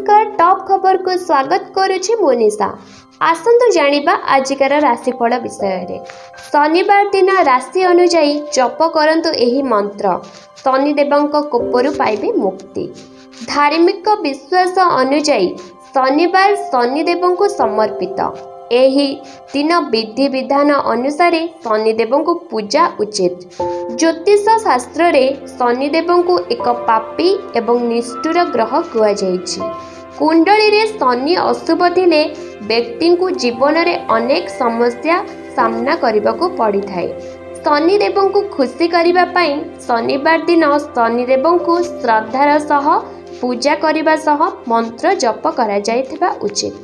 ନମସ୍କାର, ଟପ୍ ଖବରକୁ ସ୍ୱାଗତ କରୁଛି ମୁଁ ନିଶା। ଆସନ୍ତୁ ଜାଣିବା ଆଜିକାର ରାଶିଫଳ ବିଷୟରେ। ଶନିବାର ଦିନ ରାଶି ଅନୁଯାୟୀ ଜପ କରନ୍ତୁ ଏହି ମନ୍ତ୍ର, ଶନିଦେବଙ୍କ କୋପରୁ ପାଇବେ ମୁକ୍ତି। ଧାର୍ମିକ ବିଶ୍ୱାସ ଅନୁଯାୟୀ ଶନିବାର ଶନିଦେବଙ୍କୁ ସମର୍ପିତ। ଏହି ଦିନ ବିଧିବିଧାନ ଅନୁସାରେ ଶନିଦେବଙ୍କୁ ପୂଜା ଉଚିତ। ଜ୍ୟୋତିଷ ଶାସ୍ତ୍ରରେ ଶନିଦେବଙ୍କୁ ଏକ ପାପୀ ଏବଂ ନିଷ୍ଠୁର ଗ୍ରହ କୁହାଯାଇଛି। କୁଣ୍ଡଳୀରେ ଶନି ଅଶୁଭ ଥିଲେ ବ୍ୟକ୍ତିଙ୍କୁ ଜୀବନରେ ଅନେକ ସମସ୍ୟା ସାମ୍ନା କରିବାକୁ ପଡ଼ିଥାଏ। ଶନିଦେବଙ୍କୁ ଖୁସି କରିବା ପାଇଁ ଶନିବାର ଦିନ ଶନିଦେବଙ୍କୁ ଶ୍ରଦ୍ଧାର ସହ ପୂଜା କରିବା ସହ ମନ୍ତ୍ର ଜପ କରାଯାଇଥିବା ଉଚିତ।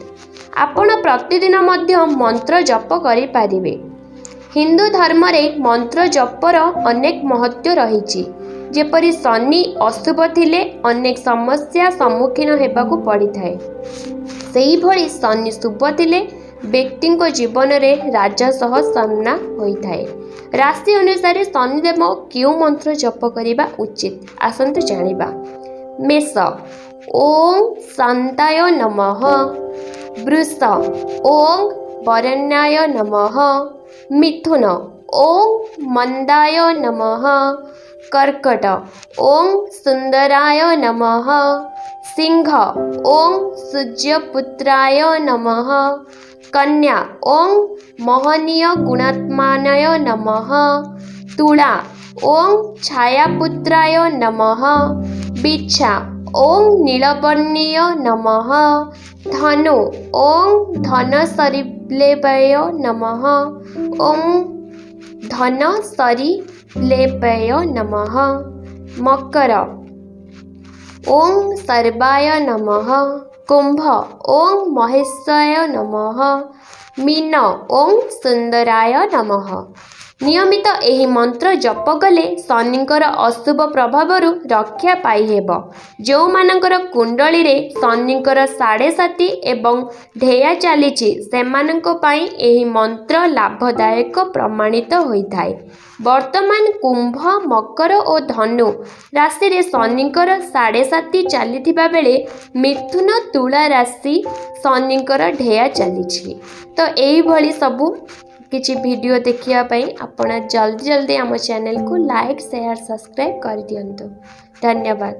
ଆପଣ ପ୍ରତିଦିନ ମଧ୍ୟ ମନ୍ତ୍ର ଜପ କରିପାରିବେ। ହିନ୍ଦୁ ଧର୍ମରେ ମନ୍ତ୍ର ଜପର ଅନେକ ମହତ୍ତ୍ୱ ରହିଛି। ଯେପରି ଶନି ଅଶୁଭ ଥିଲେ ଅନେକ ସମସ୍ୟା ସମ୍ମୁଖୀନ ହେବାକୁ ପଡ଼ିଥାଏ, ସେହିଭଳି ଶନି ଶୁଭ ଥିଲେ ବ୍ୟକ୍ତିଙ୍କ ଜୀବନରେ ରାଜ ସହ ସାମ୍ନା ହୋଇଥାଏ। ରାଶି ଅନୁସାରେ ଶନିଦେବ କେଉଁ ମନ୍ତ୍ର ଜପ କରିବା ଉଚିତ, ଆସନ୍ତୁ ଜାଣିବା। ମେଷ, ଓଁ ଶାନ୍ତାୟ ନମଃ। ବୃଷ, ଓଁ ବରଣ୍ୟାୟ ନମଃ। ମିଥୁନ, ଓଁ ମନ୍ଦାୟ ନମଃ। କର୍କଟ, ଓଁ ସୁନ୍ଦରାୟ ନମଃ। ସିଂହ, ଓଁ ସୂର୍ଯ୍ୟପୁତ୍ରାୟ ନମଃ। କନ୍ୟା, ଓଁ ମହନୀୟ ଗୁଣାତ୍ମାନୟ ନମଃ। ତୁଳା, ଓଁ ଛାୟାପୁତ୍ରାୟ ନମଃ। ବିଛା, ଓଁ ନୀଳବର୍ଣ୍ଣୀୟ ନମଃ। ଧନୁ, ଓଁ ଧନସରିଲେପୟ ନମଃ। ଓଁ ଧନସରିଲେପୟ ନମଃ। ମକର, ଓଁ ସର୍ବାୟ ନମଃ। କୁମ୍ଭ, ଓଁ ମହେଶାୟ ନମଃ। ମୀନ, ଓଁ ସୁନ୍ଦରାୟ ନମଃ। ନିୟମିତ ଏହି ମନ୍ତ୍ର ଜପ କଲେ ଶନିଙ୍କର ଅଶୁଭ ପ୍ରଭାବରୁ ରକ୍ଷା ପାଇହେବ। ଯେଉଁମାନଙ୍କର କୁଣ୍ଡଳୀରେ ଶନିଙ୍କର ସାଢ଼େ ସାତି ଏବଂ ଢେୟା ଚାଲିଛି, ସେମାନଙ୍କ ପାଇଁ ଏହି ମନ୍ତ୍ର ଲାଭଦାୟକ ପ୍ରମାଣିତ ହୋଇଥାଏ। ବର୍ତ୍ତମାନ କୁମ୍ଭ, ମକର ଓ ଧନୁ ରାଶିରେ ଶନିଙ୍କର ସାଢ଼େ ସାତି ଚାଲିଥିବା ବେଳେ ମିଥୁନ, ତୁଳା ରାଶି ଶନିଙ୍କର ଢେୟା ଚାଲିଛି। ତ ଏଇଭଳି ସବୁ କିଛି ଭିଡ଼ିଓ ଦେଖିବା ପାଇଁ ଆପଣ ଜଲ୍ଦି ଜଲ୍ଦି ଆମ ଚ୍ୟାନେଲକୁ ଲାଇକ୍, ସେୟାର, ସବସ୍କ୍ରାଇବ୍ କରିଦିଅନ୍ତୁ। ଧନ୍ୟବାଦ।